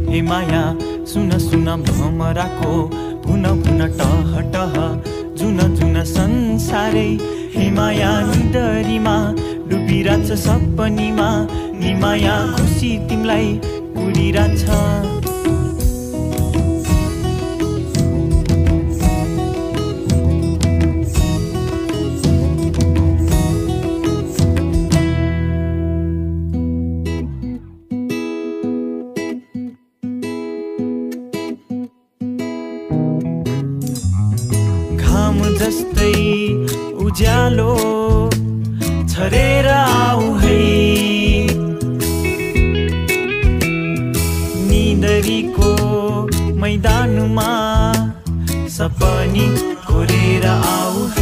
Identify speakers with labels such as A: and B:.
A: हे माया सुन सुन भमराको पुन पुन टह टह जुन जुन संसारै हे माया निदरीमा डुबिरहेछ सपनीमा नि माया खुसी तिमलाई उडिरहेछ जस्तै उज्यालो छरेर आऊ है निदरीको मैदानमा सपनी कोरेर आऊ